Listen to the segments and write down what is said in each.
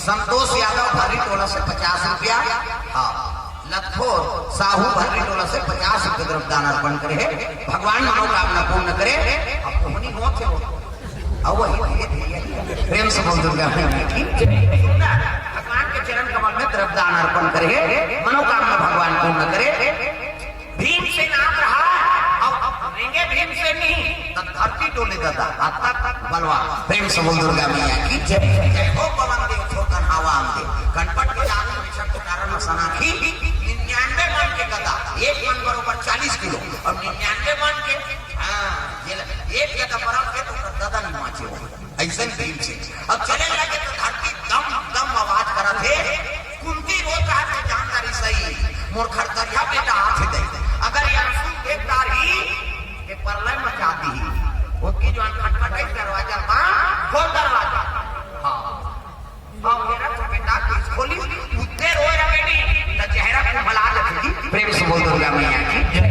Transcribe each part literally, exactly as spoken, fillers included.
संतोष यादव भर्री टोला से पचास रुपया, हाँ, लतखोर साहू भर्री टोला से पचास रुपया द्रव्यदान अर्पण करे हे। भगवान मनोकामना पूर्ण करे। अब मोहनी होत हे वो। अब वही, वही, वही। प्रेम से बोल दुर्गा मैया की। सुंदर, भगवान के चरण कमल में द्रव्यदान अर्पण करे हे, मनोकामना भगवान पूर्ण करे। भीमसेन आप रहा, अब, अब रेंगे भीमसेन नहीं, तो धरती डोले दादा, हाथ तक बलवा। प्रेम से बोल दुर्गा मैया की जय। जय हो पवन देव, छोटन हवा अंग देव। कनपट के जात में छठ कारण सनाखी, निन्यानवे मन के गदा, एक मन बरोबर चालीस किलो, और निन्यानवे मन के, हाँ, ये ल-, एक गदा बराबर के तो गदा नहीं माचे हो। अइसन भीमसेन। अब चले लगे तो धरती दम दम आवाज करत हे। कुंती रोत रहा थे, जान डारिस, मोर खरदरिया बेटा आथे दई। अगर ये अंशु देख डारही, ये परलय मचा दीही। ओतकी जुवार खटखटाइस दरवाजा, माँ, खोल दरवाजा। हाँ। अब मेरा तो बेटा केस खोलिस, उतने रोए रहे नहीं, तो चेहरा कुम्हला जाथे। प्रेम से बोल दुर्गा मैया की जय।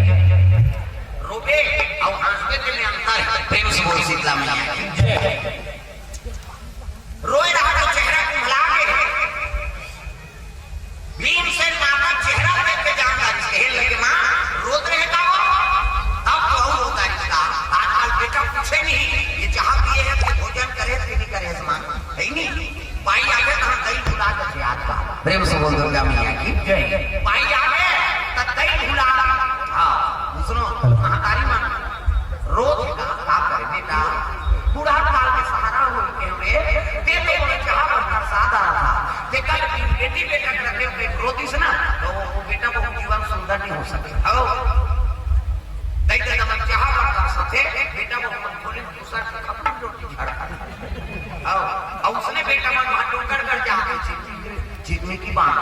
रोबे, अउ हाँसबे तेमे अंतर हे। प्रेम से बोल शीतला मैया की जय। रोए रहा तो चेहरा कुम्हला गे। भीमसेन माता चेहरा देख के जान डारिस, कहे लगे, "माँ, रोत रहे का वो?" तब तो अउ रोत डारिस का। आजकल बेटा पूछे नहीं, ये चाह पिए हे कि भोजन करे हे कि नहीं करे हे, माँ, हे नहीं? बाई आगे तो हम दही भुला देथे आजकल। प्रेम से बोल दुर्गा मैया की जय। बाई आगे तो दही भुला। हाँ, सुनो, महतारी मन रोत हे का, का करे बेटा? बूढ़ा काल के सहारा होई के हुए, ते तो बोले चाह पर प्रसाद आ रहा। ते कल की बेटी बेटा करते हुए रोतिस ना, तो वो बेटा वो जीवन सुंदर नहीं हो सके। हो। दई दे दमन चाह पर कर सके, बेटा वो मन बोले दूसरा के खपड़ी रोटी झड़का। हो। और उसने बेटा मन वहाँ डोंगर कर जाके चिन्नी की बात,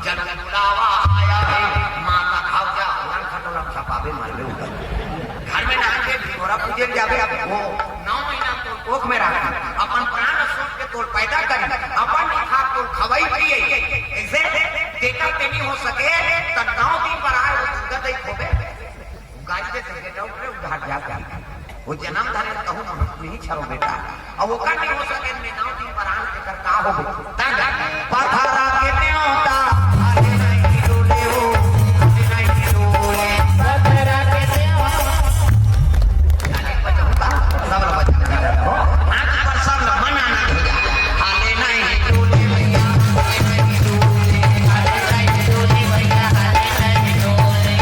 जन बुलावा आया है, माता खाओ जा, उड़न खटोला छपावे मरबे उड़न। घर में नाचे, ढिंढोरा पूजे जाबे, अब वो नौ महीना तोर कोख में रहा, अपन प्राण सोच के तोर पैदा करी, अपन निखार तोर खवाई पिए, ऐसे देखा तेनी हो सके, त नौ दिन पर आए वो दुर्गा दई खोबे। गाड़ी दे सके, डॉक्टर उधार जा के। वो जन्म धरे कहूँ महत्व नहीं छरो बेटा। अब वो कर नहीं हो सके, मैं नौ दिन पर आन के कर का हो गए। तब पथरा के न्योता, हाले नहीं डोले हो, हाले नहीं डोले। पथरा के न्योता। सब लोग बजा रहे हो। हाथ पर सब लोग मन आनंद हो जाए। हाले नहीं डोले भैया, हाले नहीं डोले। हाले नहीं डोले भैया, हाले नहीं डोले।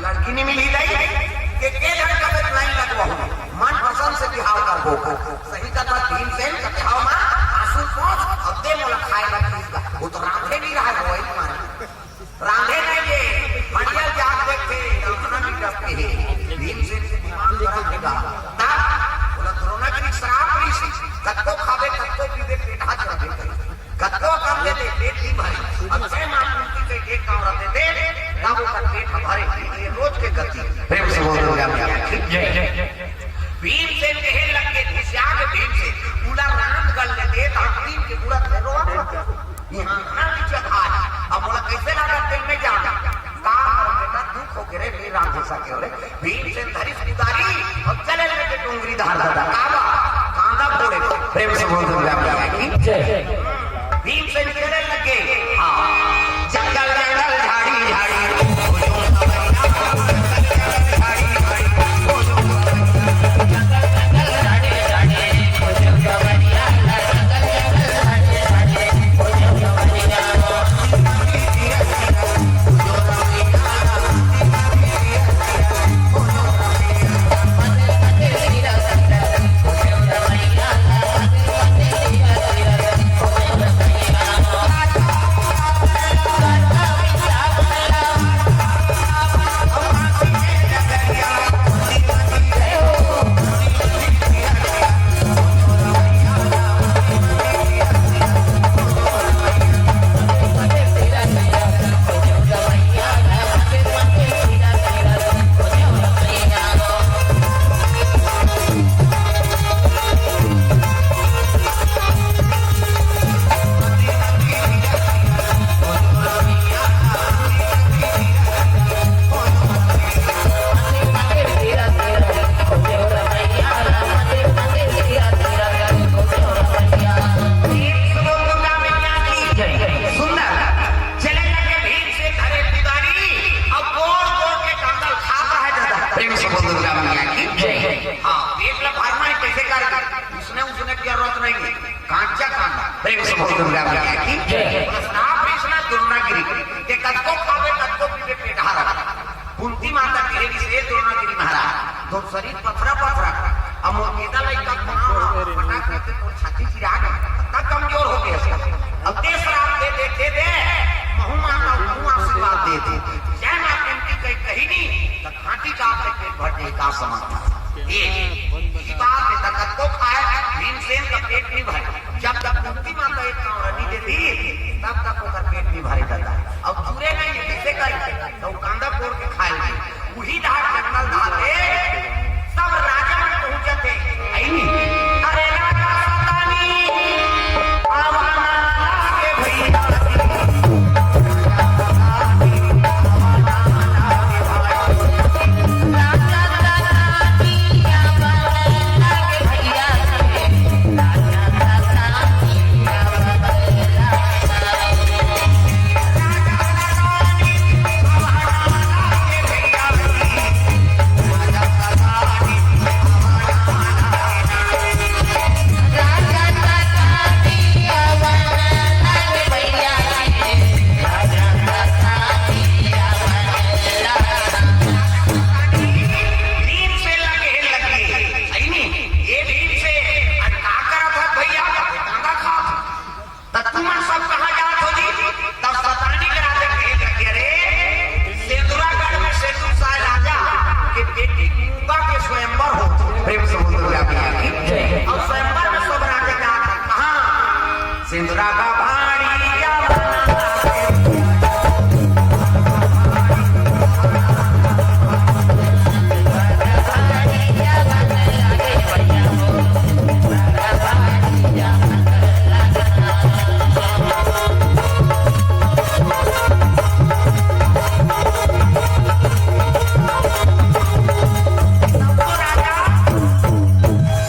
लड़की नहीं मिली दाई, के के लड़का में लाइन लगवाहूं, मन पसंद से बिहाव करबो का। सही कथा भीमसेन के बिहाव मा आंसू पोंछ, अब दे मोला खाए ला चीज का। वो तो रांधे नहीं रहा, वो ही मारे। रांधे नहीं ये, हड़िया जात देखते, अपना भी डरते हैं। भीमसेन के दिमाग खराब होगा। तब बोला, "द्रोणागिरी श्राप रही, कतको खाबे, कतको पीबे, पेट हाथ रखे करी।" कतको काम दे दे, पेट नहीं भरे। अब जय मां कुंती के एक काम रख दे दे, तब ओकर पेट भरे। ये रोज के गति। प्रेम से बोल दुर्गा मैया की जय। भीमसेन कहे लग के, घिसिया के भीमसेन, पूरा रांध गल ले दे, तो हम तीन के पूरा फेरो। यहाँ ना नीचे खा। अब बोला, "कैसे लगा तेल में जाना?" का बेटा, दुख हो के रे, नहीं रांध सके रे। भीमसेन धरिस कुदारी अउ चले लगे डोंगरी धार ददा। काबा, कांदा फोड़े। प्रेम से बोल दुर्गा मैया की जय। भीमसेन चले लगे, हाँ। जंगल, जंगल, झाड़ी, झाड़ी। सुंदर। चले लगे भीमसेन धरे कुदारी, अब गोड़ गोड़ के कंगाल खा रहा है दादा। प्रेम से बोल दुर्गा मैया की जय। हाँ, पेट ला भरना है, कैसे कर? इसने उसने की जरूरत नहीं है, कांचा कांदा। प्रेम से बोल दुर्गा मैया की जय। श्राप रहिस ना द्रोणागिरी, के कतको खावे, कतको पीवे, पेट हारा। कुंती माता कहे कि, "हे द्रोणागिरी महाराज, तोर शरीर पथरा पथरा, अब मोर गेदा लइका पटक करते तोर छाती चिरा गए, तब कमजोर हो गए।" अब दे श्राप दे दे दे दे, महू माता महू आशीर्वाद दे दे। जय मां कुंती कही, कही नहीं, तो घाटी का आपके पेट भर दे का समझता। ये, ये बात है, तक को खाए, भीमसेन का पेट नहीं भरे। जब तक कुंती माता एक कांवरा नहीं देती, तब तक ओकर पेट नहीं भरे जाता है। अब जुरे नहीं, कैसे करी? तो कांदा फोड़ के खाए ले। उही धार जंगल धार ले, सब राजा मन पहुंचत हे। अरे राजा सतानी, आवाना के भैया। भीमसेन ला कहे लगे, "सही नहीं, ये भीमसेन, अरे का करत हस भैया? कांदा खात हस। त तुमन सब कहाँ जात हो जी?" तब सतानी के राजा कहे लगे, "अरे, सेंदुरागढ़ में सेंदुर साय राजा के बेटी मूंगा के स्वयंवर होत हे।" प्रेम से बोल दुर्गा मैया की जय। और स्वयंवर में सब राजा जात हे। कहाँ? सेंदुरा का भाड़ी या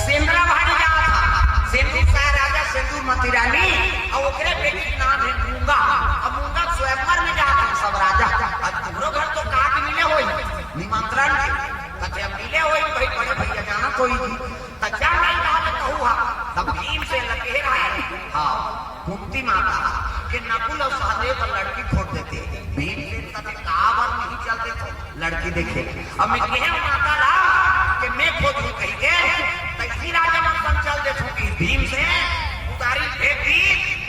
सेंदुरा भाड़ी जात हे। सेंदुर साय राजा, सेंदुरमती रानी, अउ ओकरे बेटी के नाम हे मूंगा। अब मूंगा स्वयंवर में जात हे सब राजा। अब तुमरो घर तो काट मिले होई निमंत्रण के। कथे अब मिले होई भाई, बड़े भैया जानत होई जी। त जा नहीं कहा तो कहू हा। तब भीमसेन लगे रहे। हाँ, कुंती माता के नकुल अउ सहदेव का लड़की खोज देते। भीमसेन कथे काबर नहीं चल देते। लड़की देखे, अब मैं कहे माता ला कि मैं खोजहूं कहिके, त इही राजा मन संग चल देथों कि भीमसेन उतारी फेंक दी,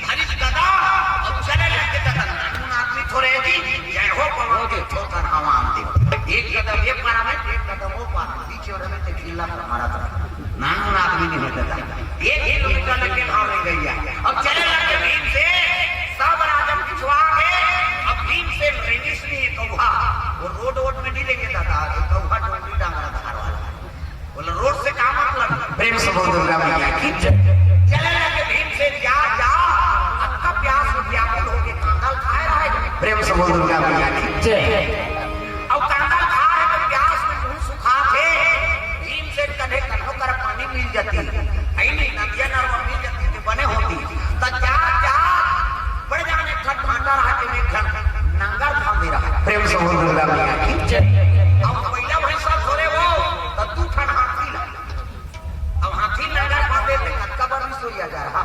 धरिस गदा, अउ चले लगे। त नानमुन आदमी थोरे जी, जय हो पवन के ठोकर हवा दे। एक कदम ये पारा में, एक कदम वो पारा में, बीच में रहे ते खिल्ला पर मारा था। नानमुन आदमी नहीं होता था। एक किलोमीटर लगे भाव नहीं गई है। अब चले लगे भीमसेन, सब राजा पिछुआ गए। अब भीमसेन रेंगिस नहीं है कौहा, वो रोड वोड में नहीं लेंगे दादा, ये कौहा डोंगरी डांगरा धार वाला। बोला, रोड से का मतलब? प्रेम से बोल दुर्गा मैया की जय। चले लगे भीमसेन, जा, जा, अक्का प्यास में व्याकुल होके कांदा ल खाए रहे। प्रेम से बोल दुर्गा मैया की जय। अब कांदा ल खाए तो प्यास में मुंह सुखा थे। भीमसेन कने कन्हो कर पानी मिल जाती, है नहीं, नदिया नरवा मिल जाती तो बने होती। त जा, जा, बड़ जाने ठट भांटा रहा के एक ठन नंगर फांदे रहा। प्रेम से बोल दुर्गा मैया की जय। अब पहिला भैंसा थोरे वो, त दू ठन हाथी ला। अब हाथी नंगर फांदे ते कतका बार भी सोइया जा रहा।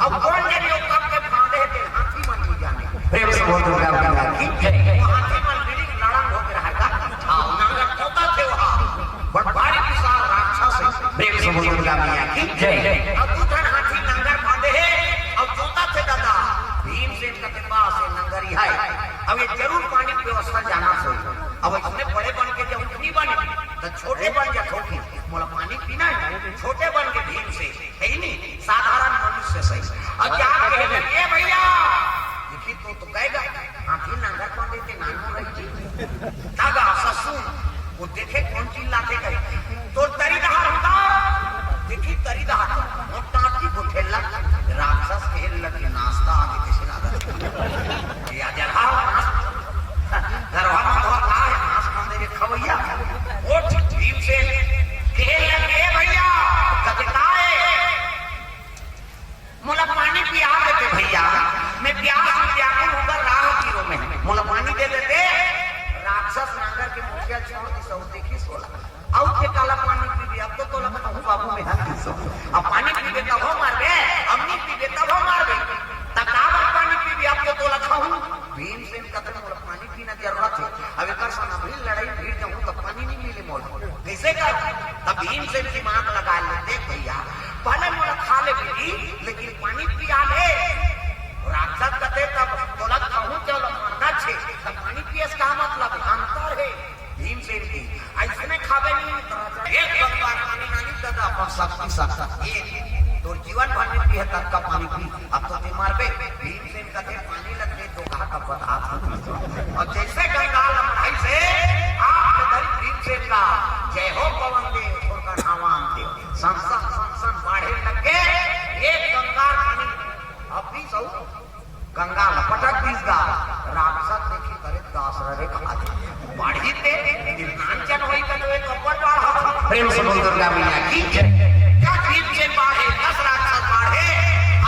अब कौन जनी वो कब के फांदे ते हाथी मन नहीं जाने। प्रेम से बोल दुर्गा मैया की जय। वो हाथी मन बिड़ी लड़न हो के रहा का। हाँ, नंगर तोता थे वहाँ। बड़ भारी विशाल राक्षस है। प्रेम से बोल दुर्गा मैया की जय। अब दू ठन हाथी नंगर फांदे है, अब तोता थे दादा। भीमसेन कते पास है नंगरी है। अब ये जरूर पानी की व्यवस्था जाना सही। अब इसने बड़े बन के जब उठनी बनी, तो छोटे बन जा थोकी। बोला, "पानी पीना है?" छोटे बन के भीमसेन, है ही नहीं, साधारण मनुष्य सही। अब जाके कहे, "ए भैया, देखी तो, तो कहेगा, हाथी नंगर फांदे ते नानमुन रही जी।" तागा ससुर, वो देखे कौन चिल्लाथे कहे, "तोर तरी डहार होता?" देखी तरी डहार, मोटा की बोथेला, राक्षस के लगे नाश्ता आगे कैसे लागा। या जरा नाश्ता, गरवा में तो का है, नाश्ता मेरे खवैया। उठ, भीमसेन, कहे लगे, "भैया, कते का है?" मोला पानी पिया देते भैया, मैं प्यास में व्याकुल होकर राह गिरो में। मोला पानी दे देते, राक्षस नांगर के मुखिया छोड़ दी, सब देखी सोला। अउ के काला पानी पीबे, अब तो तोला खाहूं बाबू में हाथ दीसो। अब पानी पीबे तब हो मारबे, अब नहीं पीबे तब हो मारबे। त काबर पानी पीबे, अब तो तोला खाहूं। भीमसेन कतन मोला पानी पीना जरूरत है। अब एकर संग अभी लड़ाई भिड़ जाऊं त पानी नहीं मिले मोला। कैसे कर? तब भीमसेन दिमाग लगा ले, "देख भैया, पहले मोला खा ले बेटी, लेकिन पानी पिया ले।" राक्षस कथे, "तब तोला खाहूं, चलो मरना छे, तब पानी पियस का मतलब अंतर है।" भीमसेन की, "ऐसने खाबे नहीं, एक गंगार पानी ना नहीं दादा, अपन शक्ति, शक्ति, ये तोर जीवन भर नहीं पिए तब का पानी पी, अब तो तू मरबे।" भीमसेन कथे, "पानी लगते तो कहा का बता।" और जैसे गंगा लमड़ाई से आप धरी भीमसेन का, "जय हो पवन देव, छोड़कर हवान देव।" संसन, संसन बाढ़े लग गए, एक गंगार पानी अब भी सौ गंगा ल पटक दिस गा। राक्षस देखी करे दस ररे खाते। बाढ़ी ते निर्धान चन होई का तो एक अब्बड़ बाढ़ हो। प्रेम से बोल दुर्गा मैया की जय। क्या भीमसेन बाढ़े, दस राक्षस बाढ़े।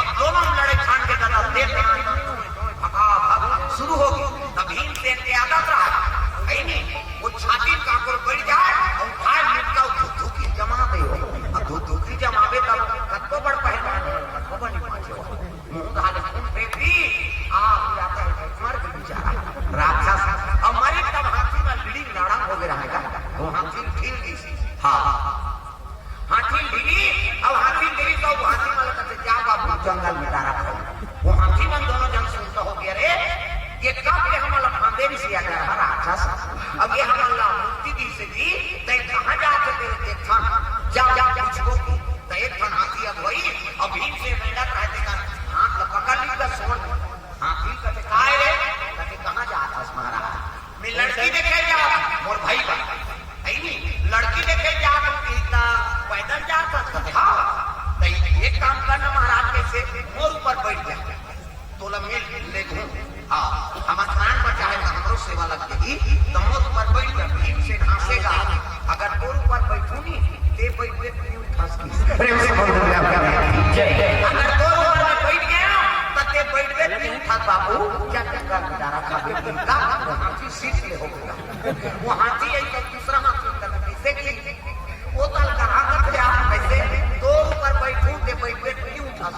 अब दोनों लड़े छान के दादा ते भगा भग शुरू हो गई। तब भीमसेन के आदत रहा, है नहीं, वो छाती में कांकोर बैठ जाए और उठाए मुक्का धुकधुकी जमा दे हो। अब धुकधुकी जमावे तब कतको बड़ पहलवान हो, कतको बड़ निपाचे हो। मुंह घाले खून फेंक दी, आ जाता है, मर गई बेचारा राक्षस। अब मरी तब हाथी में लीडिंग लड़ा हो गया रहेगा, वो हाथी ढील गई। हाँ, हाथी ढीली, अब हाथी ढीली तो वो हाथी वाला कहते, "जा बाबू, जंगल में डारा खाओ।" वो हाथी मन दोनों जन सुनता हो गया, "रे, ये कब के हमला फांदे नहीं सिया जा रहा राक्षस? अब ये हमला मुक्ति दी से जी, तय कहाँ जा सके देखा, जा, जा, पूछो की।" त एक ठन हाथी अगुवाई, अब भीमसेन मेहनत रहते का हाथ ल पकड़ ली का सोन। हाथी कथे, "काय रे?" कथे, "कहाँ जात हस महाराज?" "मैं लड़की देखे जा, मोर भाई बा।" है नी? "लड़की देखे जा, तुम कितना पैदल जात हस?" कथे, "हाँ।" "त एक काम करना महाराज, कैसे मोर ऊपर बैठ जा।" तोला मिल ले घूम। हाँ, हमर प्राण बचाए त हमरो सेवा लग जाही। त मोर ऊपर बैठ जा, भीमसेन हाँसेगा। अगर तोर ऊपर बैठू नी, ते बैठबे त नी उठस की। प्रेम से बोल दुर्गा मैया की जय। अगर तोर ऊपर मैं बैठ गया, त ते बैठबे त नी उठस बाबू। क्या, क्या कर बेचारा खाबे पीबे का? वो हाथी सीट ले हो गया। वो हाथी आई तो दूसरा हाथी कर कैसे की? वो तल कहा तक ले आप कैसे? तोर ऊपर बैठू, ते बैठबे त नी उठस।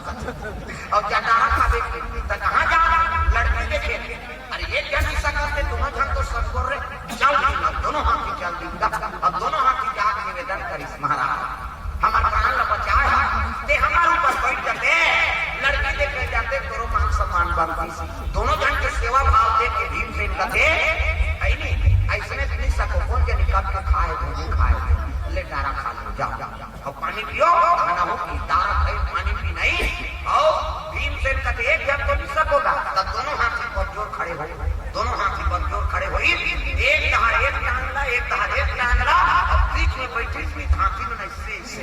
और क्या डारा खाबे पीबे त कहाँ जा? लड़की देखे। अरे, एक जन ऐसा करते, दोनों जन तो सब बोल रहे, "चल, हम लोग दोनों अब दोनों हाथी जाके निवेदन करिस, महाराज, हमर प्राण ल बचाए हा, ते हमर ऊपर बैठ जाते, लड़की देखे जाते, तोरो मान सम्मान बनतिस। दोनों झन के सेवा भाव देख के भीमसेन कथे, "है नी, अइसने तो नइ सको, कोन जनी कब के खाए, धोने खाए, ले डारा खा लो, जाओ।" अउ पानी पियो, कहना हो कि दारा खाई, पानी पी नहीं। अउ भीमसेन कथे, "एक झन तो नइ सकोगा।" तब दोनों हाथी बरजोर खड़े हो, दोनों हाथी बरजोर खड़े हो, एक डहर एक टांग ला, एक डहर एक टांग ला, अउ बीच में बैठे हुए हाथी में ऐसे, ऐसे।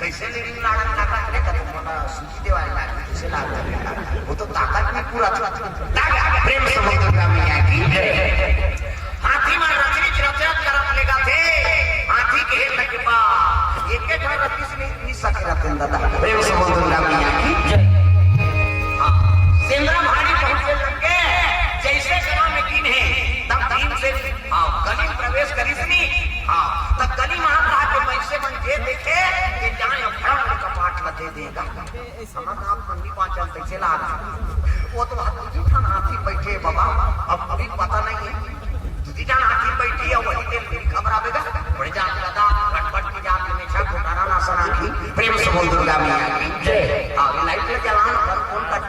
कैसे लेकिन लाड़न ताकत रे, कभी मोला सूजी देवाए लागे, कैसे लागत रे? वो तो ताकत में पूरा था। प्रेम से बोल दुर्गा मैया की जय। हाथी मन रचरिच रचरत करत लेगथे। हाथी के हे लगे बा, एके ठन रतिस नइ, नइ सके रतिन दादा। प्रेम से बोल दुर्गा मैया की जय। हाँ, सेंदरा भाड़ी पहुंचे लगे, जैसे गला में कीन हे, तब भीमसेन, हाँ, गली में प्रवेश करिस नी, हाँ, तब गली में हाथ रहा के वैसे मन जे देखे, के जाए अब फड़ कपाट ल दे देगा। हमर तो आप मन नइ बाँचन, कइसे लाग? वो तो हाथ दू ठन हाथी बैठे बाबा, अब अभी पता नहीं है। दू ठन हाथी बैठी है, वही तेल मेरी खबर आवेगा। बड़े जात दादा, गटपट की जात में छा घोटारा ना सना की। प्रेम से बोल दुर्गा मैया की जय। हाँ, ये लाइट ले जलाना, कौन कट?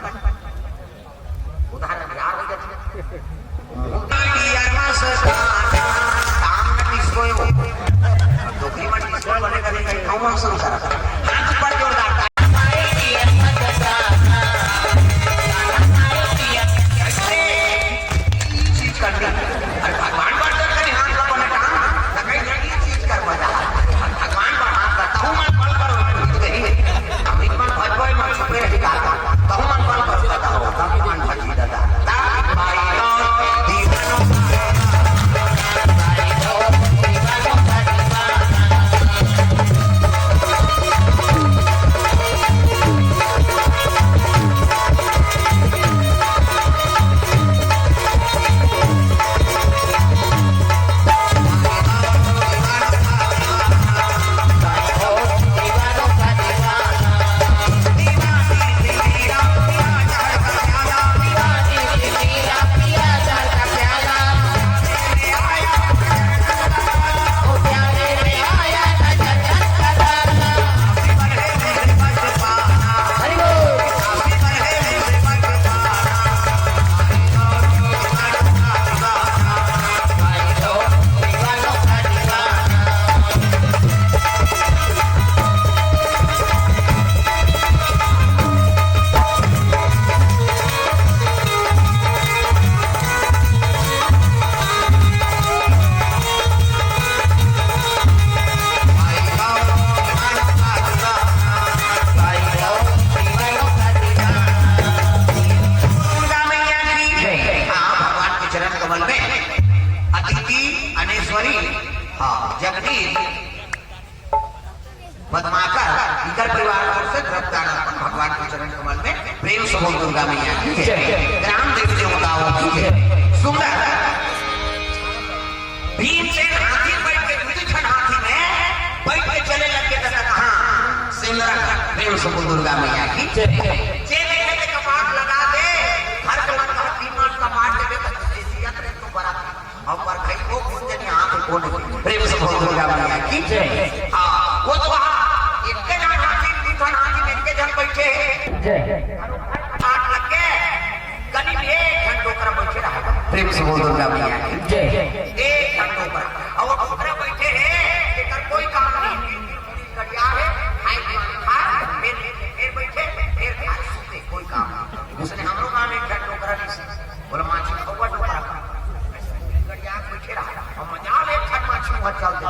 उधार यार हो जाती है। काम न किसको हो। डोकरी मत किसको बने करेंगे, हम हम शुरू करा। हाथ ऊपर जोरदार। चीज करनी। अरे भगवान पर तो कहीं हाथ ला बने काम, तो कहीं ये चीज कर बजा। भगवान पर हाथ ला, तहु मन बल करो, मैं जीत गई। अमित मन भजबो, मन छुपे रही दादा। तहु मन बल करो दादा, तहु मन भजी दादा। दुर्गा मैया की जय। हाँ, भगवान के चरण कमल में अदिति, अनेश्वरी, हाँ, जगदीश, पद्माकर, इनकर परिवार की ओर से द्रव्यदान अर्पण भगवान के चरण कमल में। प्रेम से बोल दुर्गा मैया की जय। जय। ग्राम देवी देवताओं की जय। सुंदर। भीमसेन हाथी बैठ के, दू ठन हाथी में बैठ के चले लगे, तो कहा, सेंदरा, प्रेम से बोल दुर्गा मैया की जय। जे देखे ते कपाट लगा दे, हर जगह का भीम कपाट लगे, तो जैसी यात्रा को बड़ा हम पर भाई को कौन जनी हाथ कौन है? प्रेम से बोल दुर्गा मैया की जय। हाँ, वो तो वहाँ इतने जन हाथी, दू ठन हाथी में इतने जन बैठे हैं। जय। हाथ लग के गली में एक ठन डोकरा बैठे रहा। प्रेम से बोल दुर्गा मैया की जय। एक ठन डोकरा। और वो डोकरा बैठे हैं, एकर कोई काम नहीं। कटिया है, खाए पिए, खा, फिर, फिर बैठे, फिर खाए, सोते, कोई काम नहीं। उसने हमरो गाँव में एक ठन डोकरा नहीं सी। बोला, "माछी खउआ डोकरा।" गड़िया के बैठे रहा। हम मजाल एक ठन माछी वहाँ चल दे।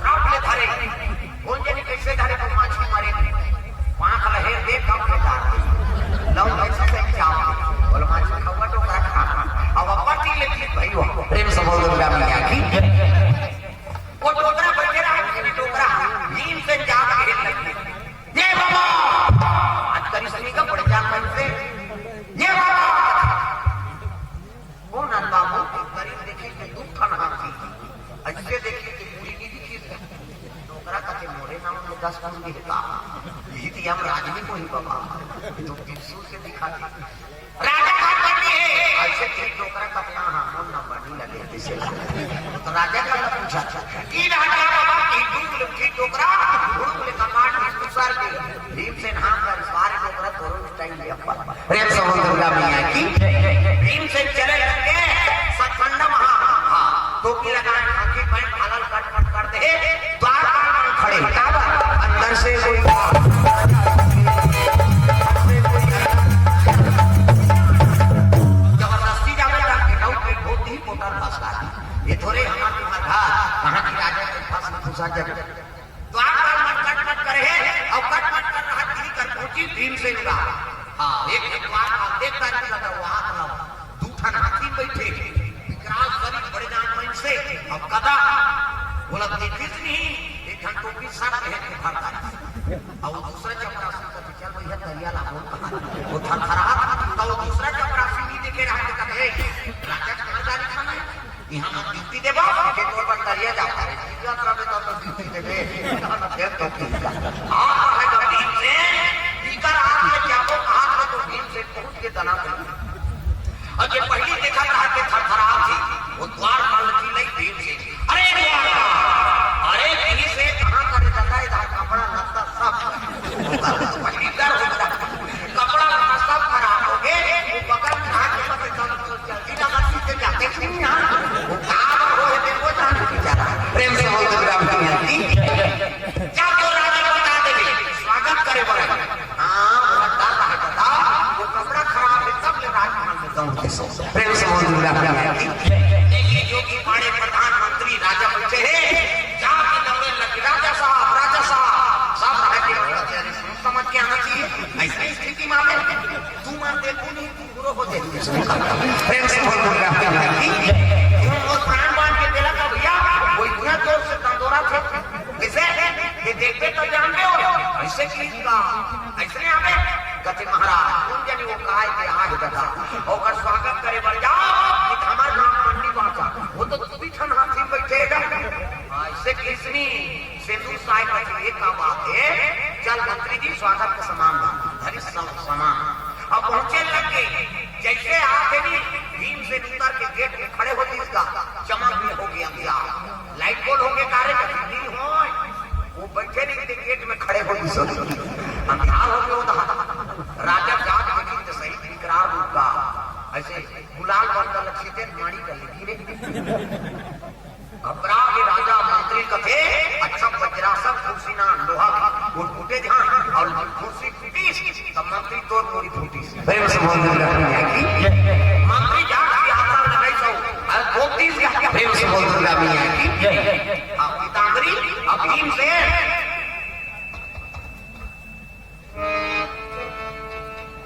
रट ले धरे। कौन जाने कैसे धरे तो माछी मरे। पाँख लहेर दे, कब बेटा। लव कैसे से चाव। बोला, "माछी खउआ डोकरा खा।" अब अब्बर जी ले ठीक भाई हो। प्रेम से बोल दुर्गा मैया की। वो डोकरा बैठे रहा, लेकिन डोकरा भीम से ज्यादा हेल लगे। ये बाबा! आज करी सनी का बड़े जान मन से। ये बाबा! कौन है बाबू? करीब देखी कि दू ठन हाथी। ऐसे देखी कि पूरी नहीं दिखी। डोकरा का के मोरे नाम में दस ठन भी है का? यही तो हम राजनी को ही बाबा। तो त्रिशूल से दिखा दी। राजा का पति है। ऐसे कि डोकरा का क्या हाँ, फोन नंबर। लगे, जैसे वो तो राजा का पूछा, "की राजा बाबा, की डूब ले, की डोकरा, हुड़ूब ले कपाट में घुसर के।" भीमसेन हाँ कर, "इस बार डोकरा तोरो टाइम ले अपन।" प्रेम से बोल दुर्गा मैया की। भीमसेन चले लगे, सतखंड महा, हाँ, टोपी लगाए, हाथी पैंट, भालल कट मट कर दे, द्वारपाल मन खड़े, का बा? अंदर से कोई, जबरदस्ती जावे ना, कि नौ पे बहुत ही मोटर फंसा दी। ये थोड़े हमारे मरघा, कहाँ की राजा के फंस फंसा जब द्वारपाल मन कट मट करे है, और कट मट कर रहा, गिरी कर पहुंची भीमसेन का। हाँ, एक, एक द्वारपाल देखता नहीं लगा, वो हाथ लाओ। दू ठन हाथी बैठे, विकराल शरीर, बड़े जान मन से, अब गदा, बोला, "देखिस नहीं, एक ठन टोपी सर में है, के भरता है।" और वो दूसरा चपरासी का, "चल भैया, तरिया ला, बोल।" वो थरथरात, तो वो दूसरा चपरासी नहीं देखे रहा, तो कहते, "ए, राजा के मर्दानी खाना है, यहाँ मत ड्यूटी देबो, के तोर पर तरिया जाता है, जीवित रहे तो, तो ड्यूटी देबे।" ये तो ठीक है। हाँ, है तो भीमसेन, इकर हाथ में क्या वो हाथ में तो भीमसेन पहुंच के तना था। और ये पहली देखा था कि थरथरात थी, वो द्वारपाल की नहीं भीमसेन। "अरे द्वारपाल, अरे भीमसेन, कहाँ करे दादा, इधर कपड़ा लत्ता सब।" पहली डर हो गया। कपड़ा लत्ता सब खराब हो गए, वो बगल में हाथ में से सब जल्दी लगा सीधे जाते थे यहाँ। वो काम हो है, वो जान बेचारा। प्रेम से बोल दुर्गा मैया की। क्या तो राजा बता देवे, स्वागत करे बड़े। हाँ, वो डर रहा है दादा, वो कपड़ा खराब है, तब ले राजमहल में दौड़ के सो। प्रेम से बोल दुर्गा मैया की। देखिए, योगी पाड़े प्रधानमंत्री राजा बच्चे हैं, जाके दौड़े लगे, "राजा साहब, राजा साहब।" सब रहे के मतलब, "अरे, सुन समझ के आना चाहिए, ऐसी स्थिति में आवे, तू मान दे, तू नहीं, तू बुरो हो जाए।" प्रेम से बोल दुर्गा मैया की। वो प्राण बांध के तेला का भैया, वो इतना जोर से दंदोरा था, जैसे ये देखबे तो जान दे हो, ऐसे की का, ऐसे नहीं आवे। कहते, "महाराज, तुम जनी वो काय के आग दादा, ओकर स्वागत करे बर जाओ, नहीं तो हमार नाम मंडी बांचा, वो तो तू भी ठन हाथी बैठेगा।" ऐसे किसनी सिंदूर साहिब का, "ये का बात है, चल मंत्री जी, स्वागत के सामान ला।" धरी सब सामान। अब पहुंचे लग गए, जैसे आते नहीं, भीमसेन उतर के गेट में खड़े होती इसका चमक भी हो गया, क्या लाइट बोल होंगे, कार्य नहीं हो, वो बैठे नहीं थे, गेट में खड़े हो गए, सो अंधार हो गया, वो तो राजा जाग देखी तो सही विकराल रूप का, ऐसे गुलाल बन कर लक्षित है, माड़ी कर लेगी रे। घबरा के राजा मंत्री कथे, "अच्छा वज्रासन कुर्सी ना लोहा की, वो टूटे जहाँ और कुर्सी टूटी, तब मंत्री तोर पूरी फूटी।" प्रेम से बोल दुर्गा मैया की। मंत्री जाग के आसन लगाई सो, और गोपीस का प्रेम से बोल दुर्गा मैया की। हाँ, पीताम्बरी, अब भीमसेन।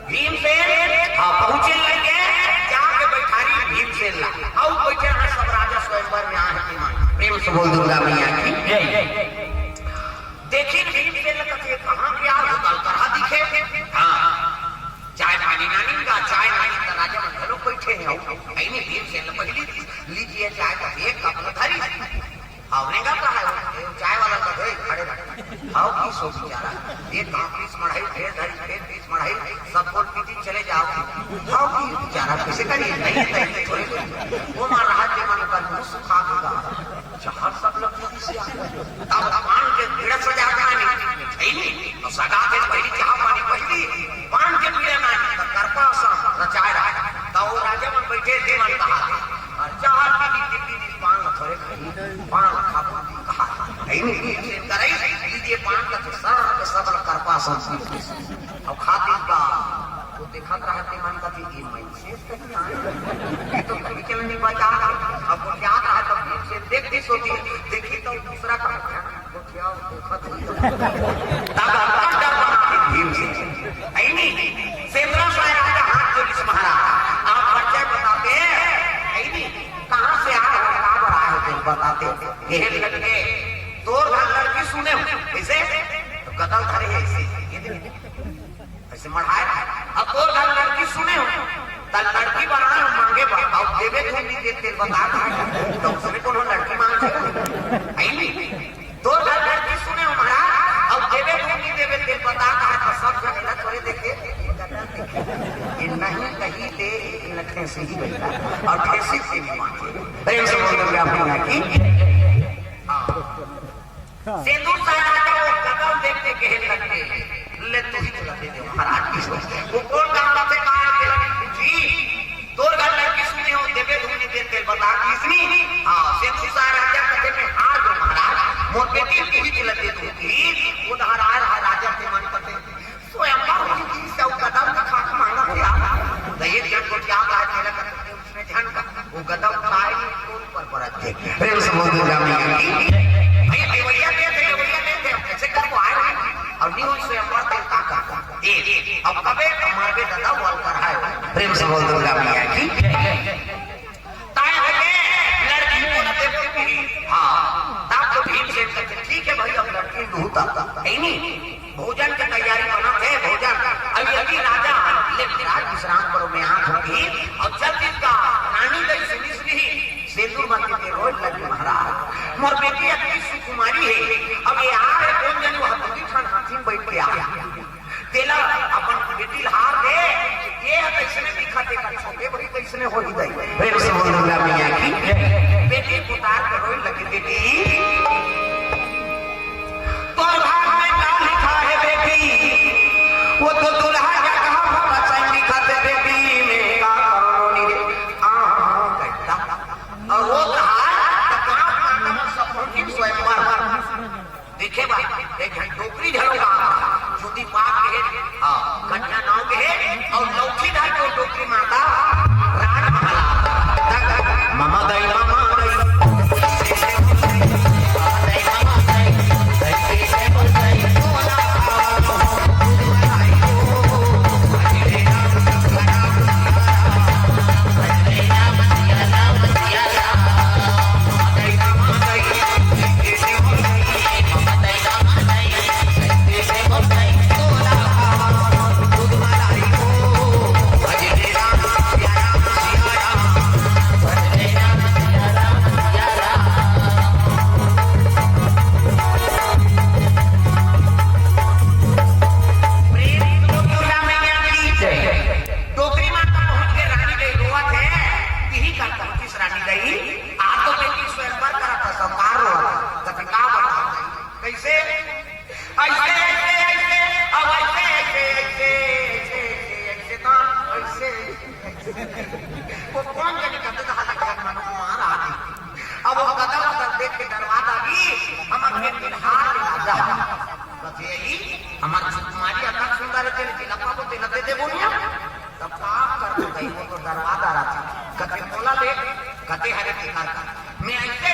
भीमसेन, हाँ, पहुंचे लगे, जाके बैठारी भीमसेन ला। आओ बैठे हैं सब राजा स्वयंवर में आए हैं मान। प्रेम से बोल दुर्गा मैया की। देखिन भीमसेन ला कथे, "कहाँ गया वो दल तरह दिखे?" हाँ, चाय पानी नानी का, चाय नानी का राजा मन घलो बैठे हैं। आओ, नहीं, नहीं, भीमसेन ला पहली लीजिए चाय का एक कप ला धरी। हाँ, रेंगा का है, वो चाय वाला का है, खड़े रहे। हाँ, की सो बेचारा। ये कहाँ पीस मढ़ाई, ढेर धरी, ढेर पीस मढ़ाई, सब बोल पीती चले जाओ। हाँ, की बेचारा, कैसे करिए? नहीं, नहीं, थोड़े कोई। वो मार रहा है, मन का मुंह सुखा देगा। जहर सब लोग पीती से आ। तब पान के पीड़ा सजा के आनी, है नहीं? और सगा के पहली चाह पानी पहली, पान के पीड़ा ना, तो करपा सा रचाए रहा। तो वो राजा मन बैठे थे, मन कहा, और चाह पीती पीती पान थोड़े खाई। पान खाबो, कहा, "नहीं, नहीं, नहीं, नहीं, करे, लीजिए पान का तो सब, सब करपा संस्कृत।" अब खाती का, तो देखा रहा के मन का थी, "ये मैं से कहीं आए?" ये तो कहीं चल नहीं बचा। अब वो क्या रहा, तब भीमसेन देखती सोती, देखी तो दूसरा का, "क्या, वो क्या, वो खत हुई तो।" तब अंदर डर बना के भीमसेन, "नहीं, नहीं, सेंद्रा साहब का हाथ जोड़िस महाराज, आप परिचय बताते हैं, नहीं, नहीं, कहाँ से आए हो, कहाँ पर आए हो, तुम बताते हो।" कहने लगे, "तोर घर लड़की सुने हो।" कैसे? तो गदल धरे है ऐसे, ये देखिए, ऐसे मढ़ाए। "अब तोर घर लड़की सुने हो, त लड़की बनाए हो मांगे बा, अब देवे तुम नहीं देते, बता दो।" तो उसने कोनो लड़की मांगे? आई नहीं। "तोर घर लड़की सुने हो महाराज, अब देवे तुम नहीं देवे, तेल बता दो।" तो सब जने ला थोड़े देखे, ये नहीं कही ले, लेकिन ठेसी ही बैठा, और ठेसी से नहीं मांगे। सेंदूर सा राजा वो गदव देख के कहे लगे, "ले तू ही चला दे दे महाराज।" वो कोन गाँव से कहा है, "जी, तोर घर लड़की सुने हो, देवे धुन दे तेल बता किसनी।" हाँ, सेंदूर सा राजा कथे, "मैं हार गो महाराज, मोर बेटी तू ही चला दे दे।" वो तो हर आए, हर राजा के मन करते, स्वयंवर होई थी, सब गदव दिखा के मांगा हो यार। तो ये जब को क्या बात है ना, करते उसने ध्यान का, वो गदव खाए नहीं, कोई पर परत थे। प्रेम से बोल दुर्गा मैया की। भैया देवैया दे थे, देवैया दे थे, अब कैसे कर को आए नहीं? और नहीं हुई स्वयंवर देवता का। ये, अब कबे हमारे दादा वाल कर आए। प्रेम से बोल दुर्गा मैया की। ताय होके लड़की को न देवो की। हाँ, तब तो भीमसेन कहते, "ठीक है भाई, अब लड़की दूता।" है नहीं? भोजन के तैयारी बना थे, भोजन। अब यदि राजा, ले महाराज विश्राम करो, मैं आँख होगी। और जब इसका रानी गई सुनी सुनी, सेंदूर माथे के रोज लगी, "महाराज, मोर बेटी अति सुकुमारी है, अब ये आ है, कौन जाने वह दूधी खान हाथी में बैठ के आ।" तेला अपन बेटी ल हार दे, ये ह कइसने दिखत हे, का छोटे बड़ी कइसने होही दई। प्रेम से बोल दुर्गा मैया की। बेटी पुकार के रोए लगे, "बेटी, तोर भाग में का लिखा है बेटी? वो तो दुल्हा का कहा भला चैन लिखा थे बेटी, मैं का करूँ रे?" आ, कहता। और वो कहा, तो कहाँ माता सब पहुँची स्वयंवर। देखे बा, एक झन डोकरी घलो बा, ज्योति पाक के हे, हाँ, कन्या नाव के हे, अउ लौठी धर के वो डोकरी माता राजमहल आता। ममा दई, ममा दई। डोकरी माता पहुंच के रानी गई रोवत हे, यही कर पहुंचिस रानी गई। आज तो बेटी स्वयंवर करत हे, सब का रोवत हे, कथे का बतावत हे, कइसे? अइसे, अइसे, अइसे, अब अइसे, अइसे, अइसे, अइसे, अइसे, अइसे, तो अइसे। वो कोन जनी कथे, तो हालत जन मन को मार आ गई। अब वो गदव उधर देख के डरवा दागी, हमर बेटी हार ला जा। कथे, "ई हमर सुकुमारी अतक सुंदर हे, तेला पाबो, तेला दे देबो निया।" तब का करबो दई, वो तो डरवा दारा था। कथे, "मोला ले।" कथे, "हरे बेकार का, मैं अइसे